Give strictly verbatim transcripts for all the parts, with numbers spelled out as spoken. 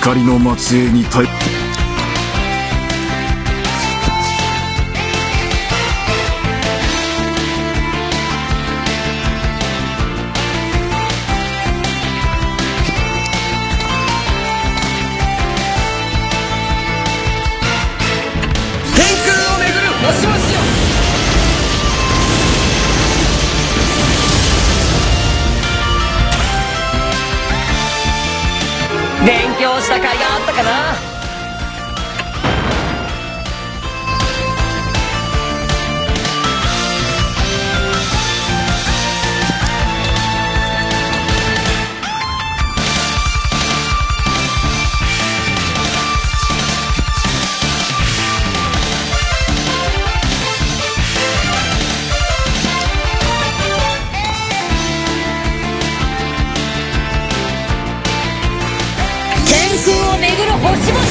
光の末裔に対天空を巡る星々よ。勉強した甲斐があったかな。天空を巡る星々よ。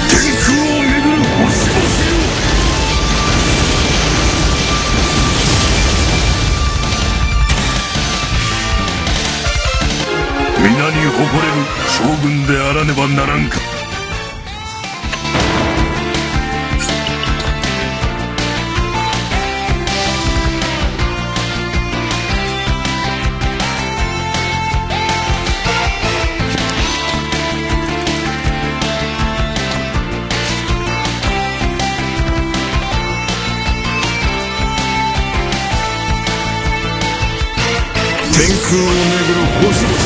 天空を巡る星々よ。皆に誇れる将軍であらねばならんか。天空を巡る星々。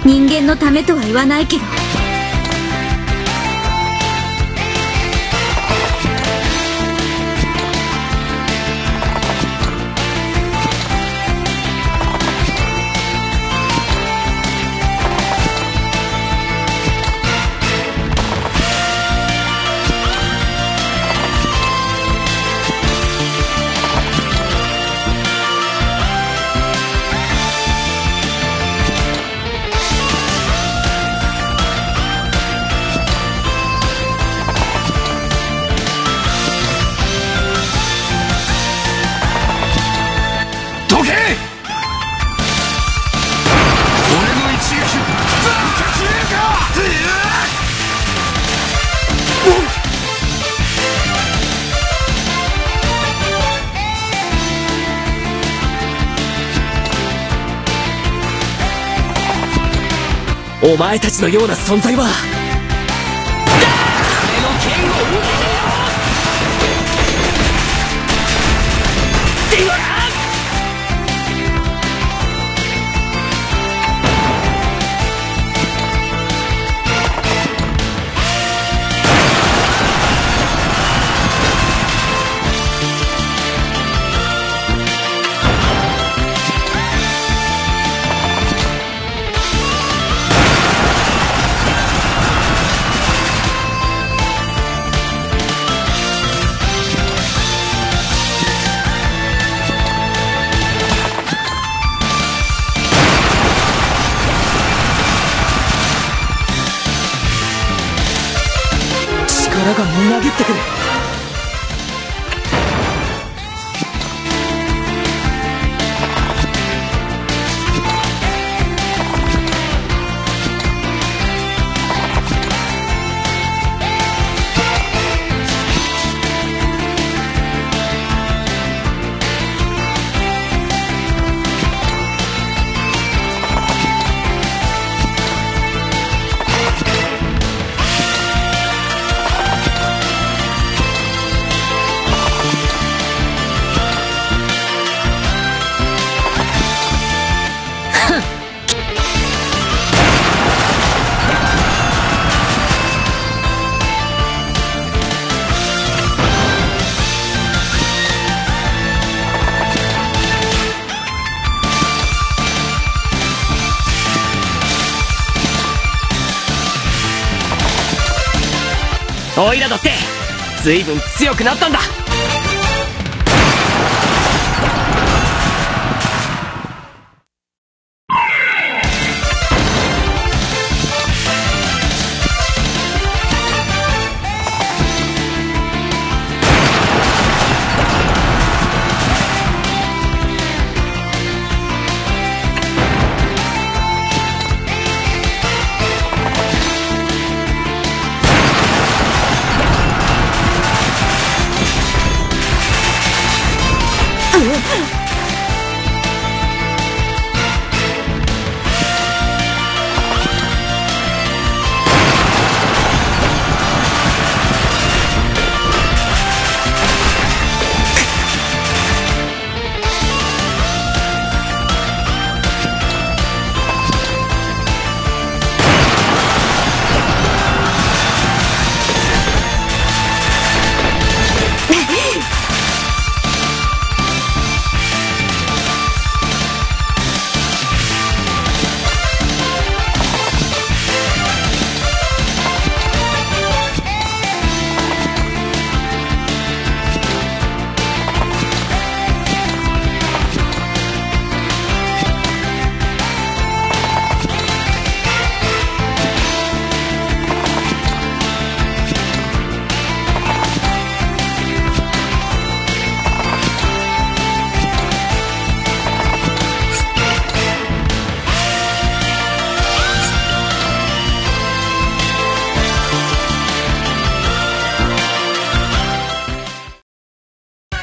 人間のためとは言わないけど。どけ！俺の一撃、全部消えるか！お前たちのような存在は、俺の剣を受けてよ！がみなぎってくる。 おいらだって、ずいぶん強くなったんだ。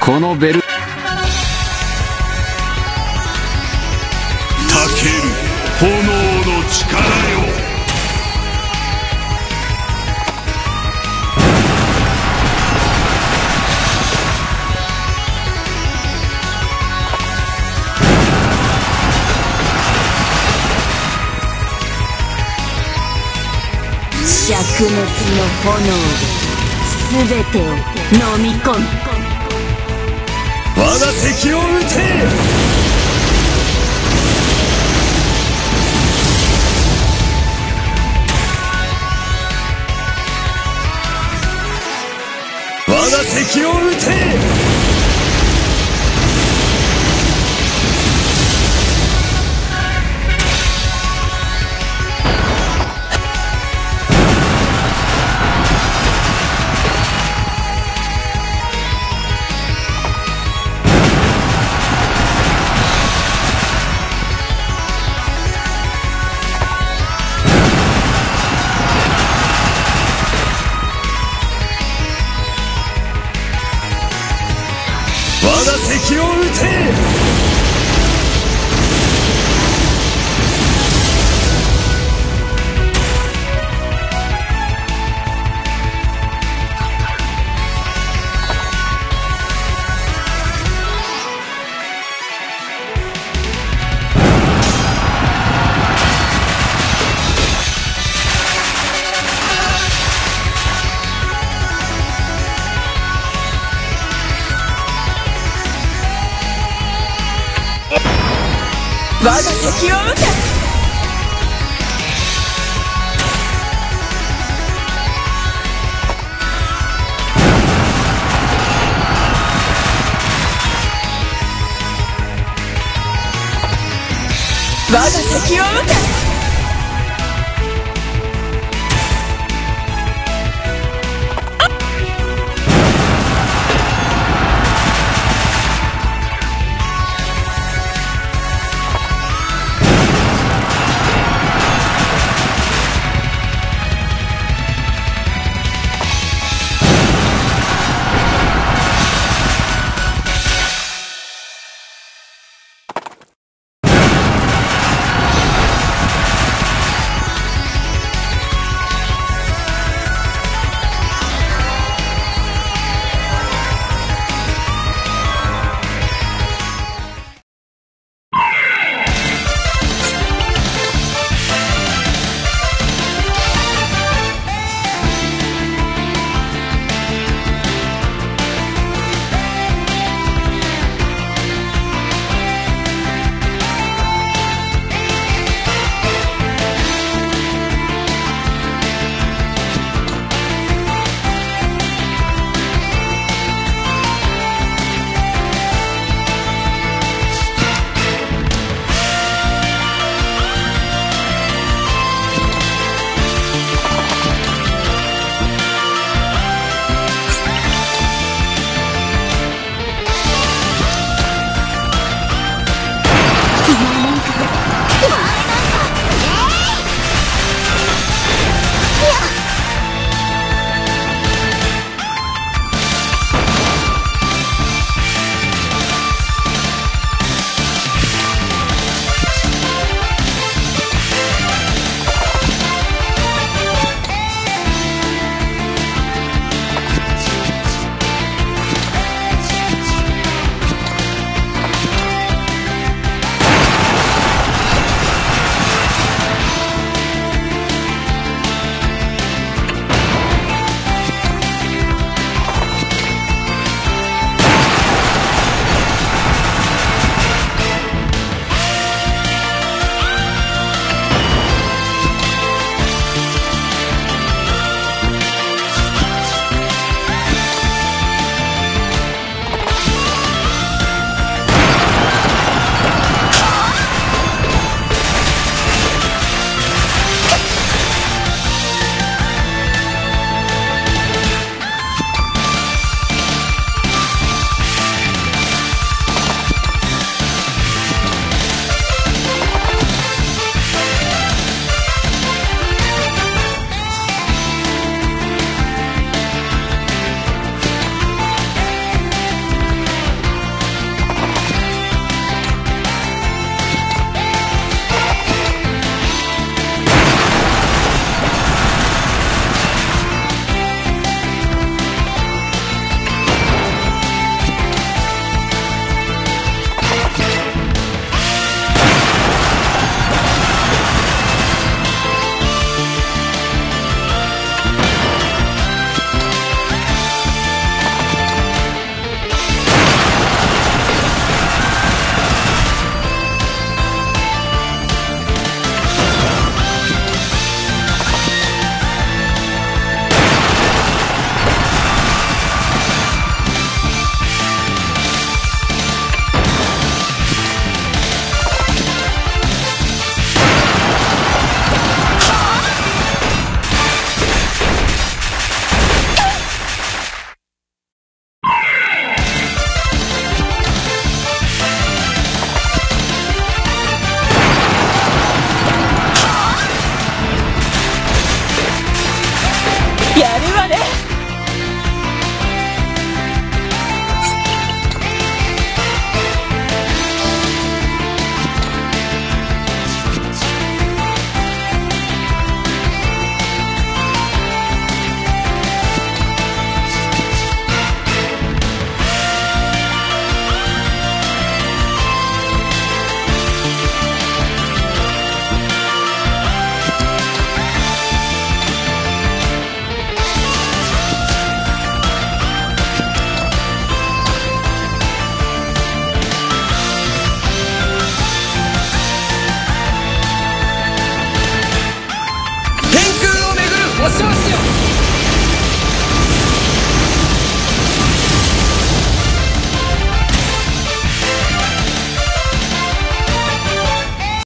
このベル、たける炎の力よ。 灼熱の炎で全てを飲み込む。我が敵を討て！ 我が敵を討て！ 我が敵を討て！ 我が敵を討て！ 我が敵を討て！